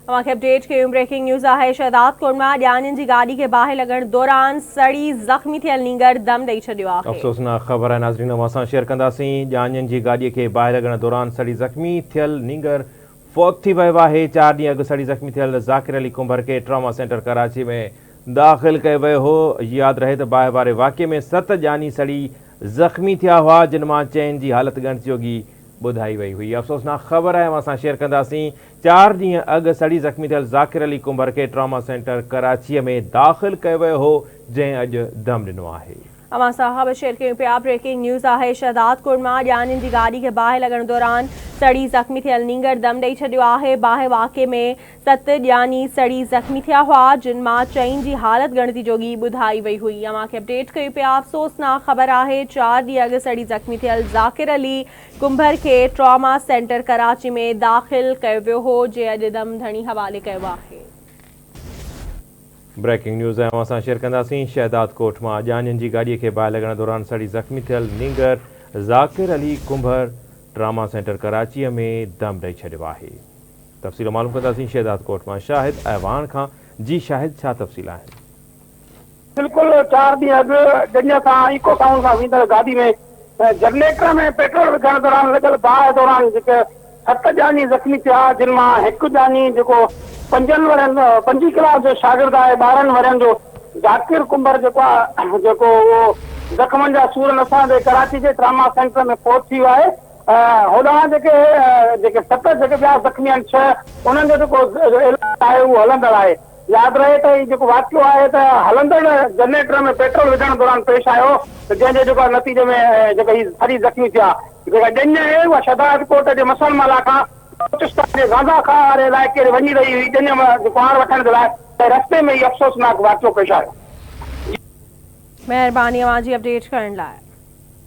اوهان کي اپڊيٽ ڪيون بريڪنگ نيوز آهي شهدادڪوٽ مان ڄاڃين جي گاڏي کي باهه لڳڻ دوران سڙي زخمي ٿيل نينگر دم ڏئي ڇڏيو آهي. افسوسناڪ خبر آهي ناظرين اوهان سان شيئر ڪنداسين ڄاڃين جي گاڏي کي باهه لڳڻ دوران سڙي زخمي ٿيل نينگر فوت ٿي ويو آهي چار ڏينهن اڳ سڙي زخمي ٿيل ذاڪر علي ڪنڀر کي ٽراما سينٽر ڪراچي ۾ داخل ڪيو ويو هو ياد رهي ته باهه واري واقعي ۾ ست ڄاڃي سڙي زخمي ٿيا هئا جن مان چئن جي حالت ڳڻتي جوڳي ٻڌائي وئي هئي افسوسناڪ خبر آهي اوهان سان شيئر ڪنداسين چار ڏينهن اڳ سڙي زخمي ٿيل ذاڪر علي ڪنڀر کي ٽراما سينٽر ڪراچيء ۾ داخل ڪيو ويو هو، جنهن اڄ دم ڏنو آهي. اوهان سان خبر شيئر ڪيون پيا بريڪنگ نيوز آهي شهدادڪوٽ مان ڄاڃين جي گاڏي کي باهه لڳڻ دوران سڙي زخمي ٿيل نينگر دم ڏئي ڇڏيو آهي باهه واقعي ۾ ست ڄاڃي سڙي زخمي ٿيا هئا جن مان چئن جي حالت ڳڻتي جوڳي ٻڌائي وئي هئي اوهان کي اپڊيٽ ڪيون پيا افسوسناڪ خبر آهي چار ڏينهن اڳ سڙي زخمي ٿيل ذاڪر علي ڪنڀر کي ٽراما سينٽر ڪراچي ۾ داخل ڪيو ويو هو، جنهن اڄ دم ڌڻي حوالي ڪيو آهي. بريڪنگ نيوز ۽ اوهان سان شيئر ڪنداسين شهداد ڪوٽ مان ڄاڃين جي گاڏي کي باهه لڳڻ دوران سڙي زخمي ٿيل نينگر ذاڪر علي ڪنڀر ٽراما سينٽر ڪراچي ۾ دم ڏئي ڇڏيو آهي تفصيل معلوم ڪنداسين شهداد ڪوٽ مان شاهد اعواڻ کان جي شاهد ڇا تفصيل آهن. بلڪل چار ڏينهن اڳ ڄڃ سان ايڪو ٽائون کان ويندڙ گاڏي ۾ جنريٽر ۾ پيٽرول وجهڻ دوران لڳل باهه دوران جيڪي ست ڄاڃي زخمي ٿيا جن مان هڪ ڄاڃي جيڪو پنجن ورهين پنجين ڪلاس جو شاگرد آهي 12 ورهين جو ذاڪر ڪنڀر جيڪو آهي جيڪو اهو زخمن جا سور نه سهندي ڪراچي جي ٽراما سينٽر ۾ فوت ٿي ويو آهي هوڏانهن جيڪي جيڪي ست جيڪي ٻيا زخمي آهن ڇهه انهن جو جيڪو علاج آهي اهو هلندڙ آهي. ياد رهي ته هي جيڪو واقعو آهي ته هلندڙ جنريٽر ۾ پيٽرول وجهڻ دوران پيش آيو ته جنهن جي جيڪو آهي نتيجي ۾ جيڪو هي سڙي زخمي ٿيا. جيڪا ڄڃ آهي اها شهداد ڪوٽ جي مسڻ مالا کان بلوچستان جي غازا خان واري علائقي ڏي وڃي رهي هئي ڄڃ ۾ ڪنوار وٺڻ جي لاء ته رستي ۾ هي افسوسناڪ واقعو پيش آيو. مهرباني اوهان جي اپڊيٽ ڪرڻ لاء.